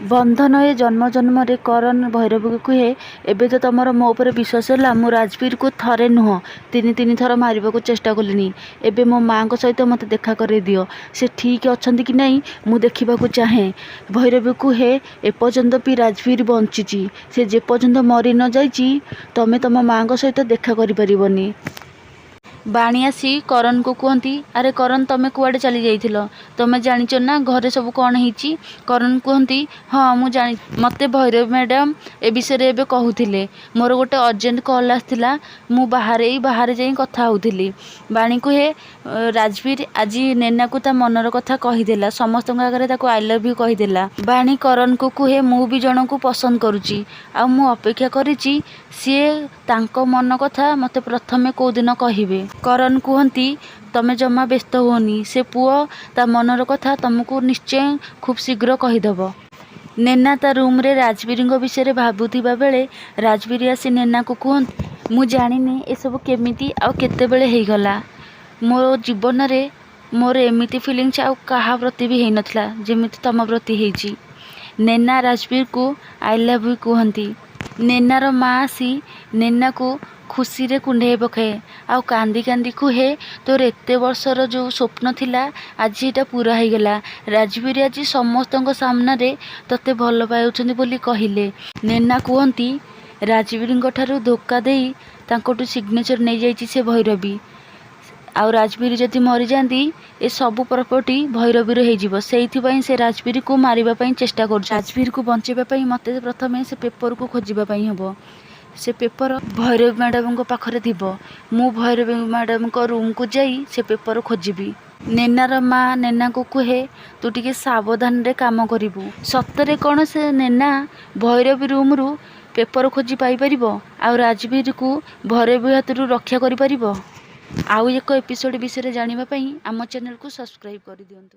ବନ୍ଧନ ଏ ଜନ୍ମ ଜନ୍ମରେ। କରନ ଭୈରବୀକୁ କୁହେ, ଏବେ ତ ତମର ମୋ ଉପରେ ବିଶ୍ୱାସ ହେଲା। ମୁଁ ରାଜବୀରକୁ ଥରେ ନୁହଁ, ତିନି ତିନି ଥର ମାରିବାକୁ ଚେଷ୍ଟା କଲିଣି। ଏବେ ମୋ ମାଆଙ୍କ ସହିତ ମୋତେ ଦେଖା କରେଇ ଦିଅ। ସେ ଠିକ୍ ଅଛନ୍ତି କି ନାହିଁ, ମୁଁ ଦେଖିବାକୁ ଚାହେଁ। ଭୈରବୀ କୁହେ, ଏପର୍ଯ୍ୟନ୍ତ ବି ରାଜବୀର ବଞ୍ଚିଛି। ସେ ଯେପର୍ଯ୍ୟନ୍ତ ମରି ନ ଯାଇଛି, ତମେ ତମ ମାଆଙ୍କ ସହିତ ଦେଖା କରିପାରିବନି। ବାଣୀ ଆସି କରନକୁ କୁହନ୍ତି, ଆରେ କରନ, ତମେ କୁଆଡ଼େ ଚାଲି ଯାଇଥିଲ? ତମେ ଜାଣିଛ ନା ଘରେ ସବୁ କ'ଣ ହେଇଛି? କରନ କୁହନ୍ତି, ହଁ, ମୁଁ ଜାଣି, ମୋତେ ଭୈରବୀ ମ୍ୟାଡ଼ାମ୍ ଏ ବିଷୟରେ ଏବେ କହୁଥିଲେ। ମୋର ଗୋଟେ ଅର୍ଜେଣ୍ଟ କଲ୍ ଆସିଥିଲା, ମୁଁ ବାହାରେ ଏଇ ବାହାରେ ଯାଇ କଥା ହେଉଥିଲି। ବାଣୀ କୁହେ, ରାଜବୀର ଆଜି ନେନାକୁ ତା ମନର କଥା କହିଦେଲା। ସମସ୍ତଙ୍କ ଆଗରେ ତାକୁ I love you କହିଦେଲା। ବାଣୀ କରନକୁ କୁହେ, ମୁଁ ବି ଜଣଙ୍କୁ ପସନ୍ଦ କରୁଛି ଆଉ ମୁଁ ଅପେକ୍ଷା କରିଛି, ସିଏ ତାଙ୍କ ମନ କଥା ମୋତେ ପ୍ରଥମେ କେଉଁଦିନ କହିବେ। କରନ କୁହନ୍ତି, ତମେ ଜମା ବ୍ୟସ୍ତ ହୁଅନି, ସେ ପୁଅ ତା ମନର କଥା ତମକୁ ନିଶ୍ଚୟ ଖୁବ୍ ଶୀଘ୍ର କହିଦେବ। ନେନା ତା ରୁମ୍ରେ ରାଜବୀରଙ୍କ ବିଷୟରେ ଭାବୁଥିବା ବେଳେ ରାଜବୀର ଆସି ନେନାକୁ କୁହନ୍ତି, ମୁଁ ଜାଣିନି ଏସବୁ କେମିତି ଆଉ କେତେବେଳେ ହେଇଗଲା। ମୋ ଜୀବନରେ ମୋର ଏମିତି ଫିଲିଙ୍ଗସ୍ ଆଉ କାହା ପ୍ରତି ବି ହେଇନଥିଲା, ଯେମିତି ତମ ପ୍ରତି ହେଇଛି। ନେନା ରାଜବୀରକୁ I love you କୁହନ୍ତି। ନେନାର ମା ଆସି ନେନାକୁ ଖୁସିରେ କୁଣ୍ଢେଇ ପକାଏ ଆଉ କାନ୍ଦି କାନ୍ଦି କୁହେ, ତୋର ଏତେ ବର୍ଷର ଯେଉଁ ସ୍ୱପ୍ନ ଥିଲା, ଆଜି ଏଇଟା ପୁରା ହେଇଗଲା। ରାଜବୀର ଆଜି ସମସ୍ତଙ୍କ ସାମ୍ନାରେ ତୋତେ ଭଲ ପାଉଛନ୍ତି ବୋଲି କହିଲେ। ନେନା କୁହନ୍ତି, ରାଜବୀରଙ୍କ ଠାରୁ ଧୋକା ଦେଇ ତାଙ୍କଠୁ ସିଗ୍ନେଚର ନେଇଯାଇଛି ସେ ଭୈରବୀ। ଆଉ ରାଜବୀର ଯଦି ମରିଯାଆନ୍ତି, ଏ ସବୁ ପ୍ରପର୍ଟି ଭୈରବୀର ହେଇଯିବ। ସେଇଥିପାଇଁ ସେ ରାଜବୀରକୁ ମାରିବା ପାଇଁ ଚେଷ୍ଟା କରୁଛି। ରାଜବୀରକୁ ବଞ୍ଚେଇବା ପାଇଁ ମୋତେ ପ୍ରଥମେ ସେ ପେପରକୁ ଖୋଜିବା ପାଇଁ ହେବ। ସେ ପେପର ଭୈରବୀ ମ୍ୟାଡ଼ାମଙ୍କ ପାଖରେ ଥିବ। ମୁଁ ଭୈରବୀ ମ୍ୟାଡ଼ାମଙ୍କ ରୁମ୍କୁ ଯାଇ ସେ ପେପର ଖୋଜିବି। ନେନାର ମା ନେନାକୁ କୁହେ, ତୁ ଟିକେ ସାବଧାନରେ କାମ କରିବୁ। ସତରେ କ'ଣ ସେ ନେନା ଭୈରବୀ ରୁମ୍ରୁ ପେପର ଖୋଜି ପାଇପାରିବ ଆଉ ରାଜବୀରକୁ ଭୈରବୀ ହାତରୁ ରକ୍ଷା କରିପାରିବ? ଆଉ ଏକ ଏପିସୋଡ଼ ବିଷୟରେ ଜାଣିବା ପାଇଁ ଆମ ଚ୍ୟାନେଲକୁ ସବସ୍କ୍ରାଇବ୍ କରିଦିଅନ୍ତୁ।